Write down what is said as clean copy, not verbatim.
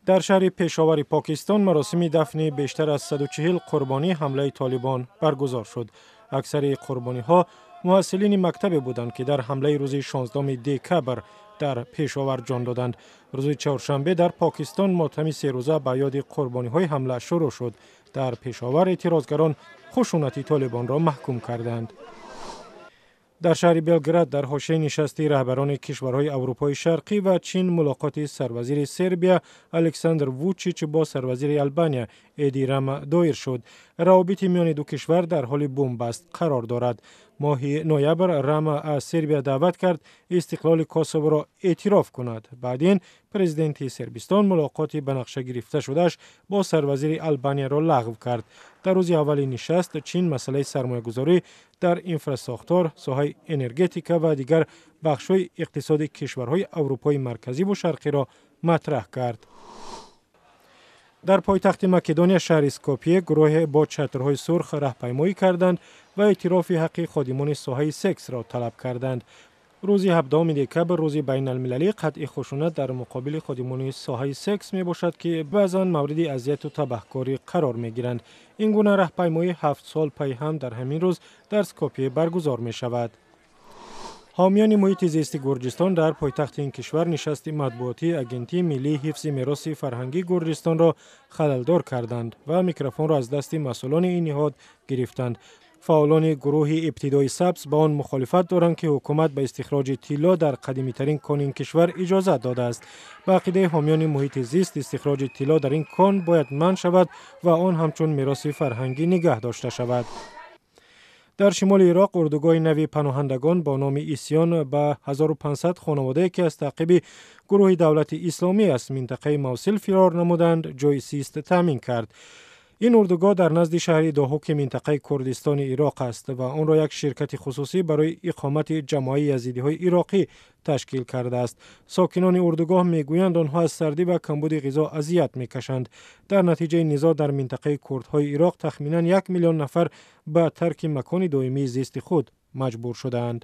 Дар шаҳри Пешовари Покистон маросими дафни бештар аз 140 қурбонии ҳамлаи Толибон баргузор шуд. Аксари қурбониҳо муҳассилини мактабе буданд, ки дар ҳамлаи рӯзи 16 декабр дар Пешовар ҷон доданд. Рӯзи чоршанбе дар Покистон мотами серӯза ба ёди қурбониҳои ҳамла шурӯъ шуд. Дар Пешовар эътирозгарон хушунати Толибонро маҳкум карданд. Дар шаҳри Белград дар ҳошияи нишасти раҳбарони кишварҳои Аврупои Шарқӣ ва Чин мулоқоти сарвазири Сербия Александр Вучич бо сарвазири Албания Эди Рама доир шуд. Равобити миёни ду кишвар дар ҳоли бунбаст қарор дорад. Моҳи ноябр Рама аз Сербия даъват кард истиқлоли Косоворо эътироф кунад. Баъд ин президенти Сербистон мулоқоти ба нақша гирифта шудааш бо сарвазири Албанияро лағв кард. Дар рӯзи аввали нишаст Чин масъалаи сармоягузорӣ дар инфрасохтор, соҳаи энергетика ва дигар бахшҳои иқтисоди кишварҳои Аврупои Марказиву Шарқиро матраҳ кард. Дар пойтахти Македония, шаҳри Скопие, гурӯҳе бо чатрҳои сурх раҳпаймоӣ карданд ва эътирофи ҳаққи ходимони соҳаи сексро талаб карданд. Рӯзи 17 декабр рӯзи байналмилалии қатъи хушунат дар муқобили ходимони соҳаи секс мебошад, ки баъзан мавриди азияту табаҳкорӣ қарор мегиранд. Ин гуна раҳпаймоӣ 7 сол пайҳам дар ҳамин рӯз дар Скопие баргузор мешавад. Ҳомиёни муҳити зисти Гурҷистон дар пойтахти ин кишвар нишасти матбуотии Агентии миллии ҳифзи мероси фарҳангии Гурҷистонро халалдор карданд ва микрофонро аз дасти масъулони ин ниҳод гирифтанд. Фаъолони гурӯҳи Ибтидои сабз ба он мухолифат доранд, ки ҳукумат ба истихроҷи тилло дар қадимитарин кони ин кишвар иҷозат додааст. Ба ақидаи ҳомиёни муҳити зист, истихроҷи тилло дар ин кон бояд манъ шавад ва он ҳамчун мероси фарҳангӣ нигаҳ дошта шавад. Дар шимоли Ироқ урдугоҳи нави паноҳандагон бо номи Исён ба 1500 хонаводае, ки аз таъқиби гурӯҳи Давлати Исломӣ аз минтақаи Мавсил фирор намуданд, ҷойи зист таъмин кард. Ин урдугоҳ дар назди шаҳри Доҳуки минтақаи Курдистони Ироқ аст ва онро як ширкати хусусӣ барои иқомати ҷамоаи язидиҳои ироқӣ ташкил кардааст. Сокинони урдугоҳ мегӯянд, онҳо аз сардӣ ва камбуди ғизо азият мекашанд. Дар натиҷаи низоъ дар минтақаи курдҳои Ироқ тахминан 1 миллион нафар ба тарки макони доимии зисти худ маҷбур шудаанд.